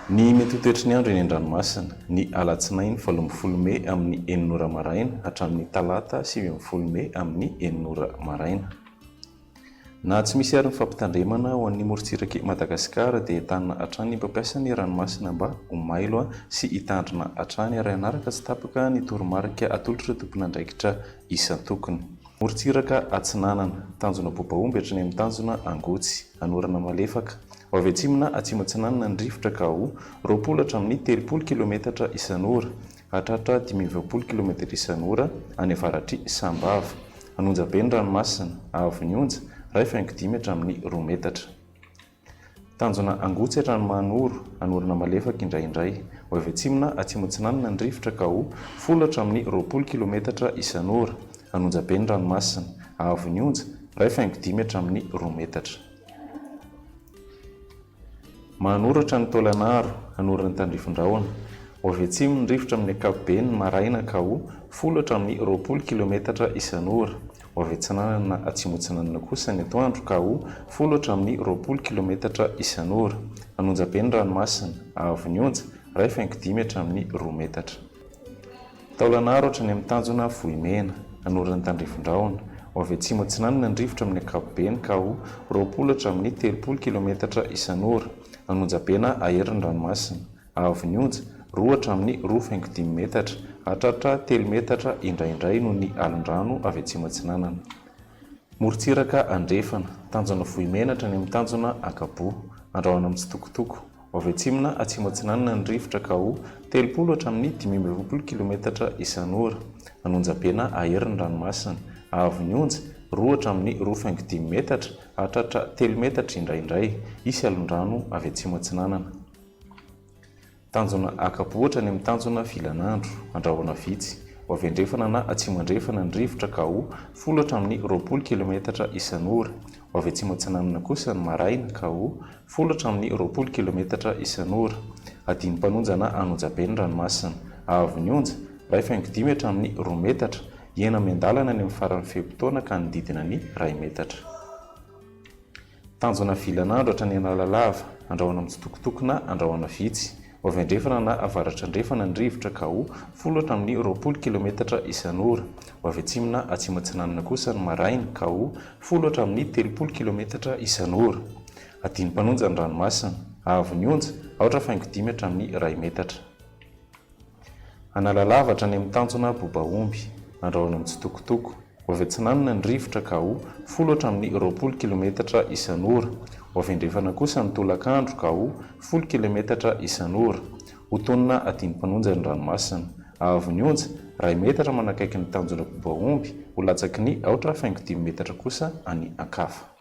Ny mety ho toetry ny andro eny an-dranomasina, ny alatsinainy 18 mey amin'ny enina ora maraina hatramin'ny talata 19 mey amin'ny enina ora maraina. Na tsy misy ary ny fampitandremana ho an'ny morontsirak'i Madagasikara dia entanina hatrany ny mpampiasa ny ranomasina mba ho mailo sy hitandrina hatrany ary hanaraka tsy tapaka ny toromarika atolotr'ireo tompon'andraikitra isan-tokony. Morontsiraka atsinanana, tanjona Bobaomby hatrany amin'ny tanjona Angotsy, anorana malefaka. Ho avy atsimo na atsimo atsinanana ny rivotra ka ho 20 hatramin'ny 30 kilometatra isan'ora, hahatratra 45 kilometatra isan'ora any avaratr'i Sambava. Hanonja be ny ranomasina, avo ny onja, 1,5 hatramin'ny roa metatra. Tanjona Angotsy hatrany Mahanoro, hanorina malefaka indraindray. Ho avy atsimo na atsimo atsinanana ny rivotra ka ho folo hatramin'ny 20 kilometatra isan'ora. Hanonja be ny ranomasina. Haavo ny onja, 1,5 hatramin'ny roa metatra. Mahanoro hatrany Taolagnaro, hanorina tandrifin-drahona. Ho avy atsimo ny rivotra amin'ny ankapobeny ny maraina ka ho folo hatramin'ny 20 kilometatra isan'ora. Ho avy atsinanana na atsimo atsinanana kosa ny atoandro ka ho folo hatramin'ny 20 kilometatra isan'ora. Hanonja be ny ranomasina, haavo ny onja, 1,5 hatramin'ny roa metatra. Taolagnaro hatrany amin'ny tanjona Vohimena, hanorina ny tandrifin-drahona. Ho avy atsimo atsinanana ny rivotra amin'ny ankapobeny ka ho 20 hatramin'ny 30 kilometatra isan'ora. Hanonja be na hahery ny ranomasina. Avo ny onja, roa hatramin'ny 2,5 metatra, hahatratra telo metatra indraindray noho ny alon-drano avy atsimo atsinanana. Morontsiraka andrefana, tanjona Vohimena hatrany amin'ny tanjona Ankaboa. Andrahona mitsitokotoko. Ho avy atsimo na atsimo atsinanana ny rivotra ka ho 30 hatramin'ny 45 kilometatra isan'ora. Hanonja be na hahery ny ranomasina. Avo ny onja, roa hatramin'ny 2,5 metatra, hahatratra telo metatra indraindray. Hisy alon-drano avy atsimo atsinanana. Tanjona Ankapohatra any amin'ny tanjona Vilanandro, andrahona vitsy. Ho avy andrefana na atsimo andrefana ny rivotra ka ho folo hatramin'ny 20 kilometatra isan'ora. Ho avy atsimo atsinanana kosa ny maraina ka ho folo hatramin'ny 20 kilometatra isan'ora. Hadino mpanonja na an'Onjabe ny ranomasina. Haavo ny onja, 1,5 hatramin'ny roa metatra. Hihena miandalana any amin'ny faran'ny fe-potoana ka hanodidina ny iray metatra. Tanjona vilan'andro hatrany Analalava, andrahona mitsitokotoko na andrahona vitsy. Ho avy andrefana na avaratra andrefana ny rivotra ka ho folo hatramin'ny 20 kilometatra isan'ora. Ho avy atsimo na atsimo atsinanana kosa ny maraina ka ho folo hatramin'ny 30 kilometatra isan'ora. Adino mpanonja ny ranomasina. Haavo ny onja, aotra faingo dimy hatramin'ny iray metatra. Analalava hatrany amin'ny tanjona Bobaomby, andrahona mitsitokotoko. Ho avy atsinanana ny rivotra ka ho folo hatramin'ny 20 kilometatra isan'ora. Ho avy andrefana kosa ny tolakandro ka ho folo kilometatra isan'ora. Ho tonona adin'ny-mpanonja ny ranomasina. Haavon'ny onja, iray metatra manakaiky ny tanjona Bobaomby, ho latsaky ny aotra faingo dimy metatra kosa any an-kafa.